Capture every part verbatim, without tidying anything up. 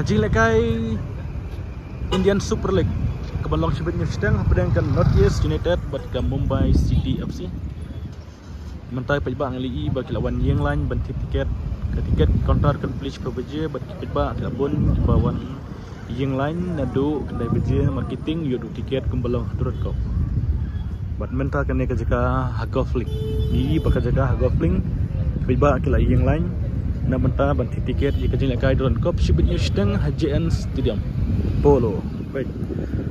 Jinglehkai Indian Super League kaba long shibit ngi sdang hapdeng ka North East United bad ka Mumbai City F C. Mynta pat ba ngi ïohi ba ki la wan ïeng lain ban thied tiket. Ka tiket counter kan plie shiphew baje bad ki pat ba ki la bun kiba wan ïeng lain naduh khyndai baje marketing ïoh duh tiket kumba long Durand Cup. Bad mynta kane ka jaka ha Golf Link. Ngi ïohi ba ka jaka ha Golf Link ki pat ba ki la ïeng lain na mynta ban thied tiket ïa ka jinglehkai Durand Cup shibit ngi sdang ha J N Stadium, Polo. Baik.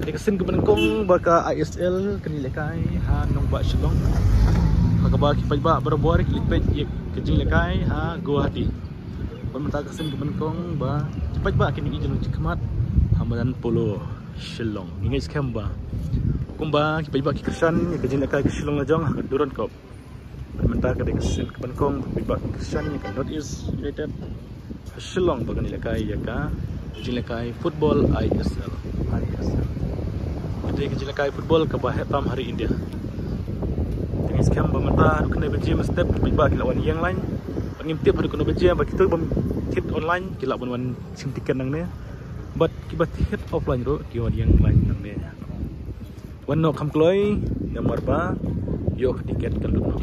Kane ka sien kaba nyngkong ba ka I S L kan ïalehkai ha nongbah Shillong. Ha kaba ki paidbah barabor ki la peit ïa ka jinglehkai ha Guwahati. Bad mynta ka sien kaba nyngkong ba ki paidbah kin ïohi jingkhmat ha madan Polo Shillong. Ngi ngeit skhem ba kumba ki paidbah ki kyrshan ïa ka jinglehkai ka Shillong Lajong ha ka Durand Cup. Bad mynta ka dei ka sien kaba nyngkong ba ki paidbah ki kyrshan ïa ka North East United ha Shillong ba kan ïalehkai ïa ka jinglehkai football I S L. I S L. Ka dei ka jinglehkai football kaba heh tam ha ri India. Te ngi skhem ba mynta haduh khyndai baje mynstep ki paidbah ki la wan ïeng lain. Bad ngim tip haduh khyndai baje ba kito bym thied online ki lah ban wan shim tiket nangne. Bad kiba thied offline ruh ki wan ïeng lain nangne. Wan noh kham kloi namar ba ïoh ka tiket ka lut noh.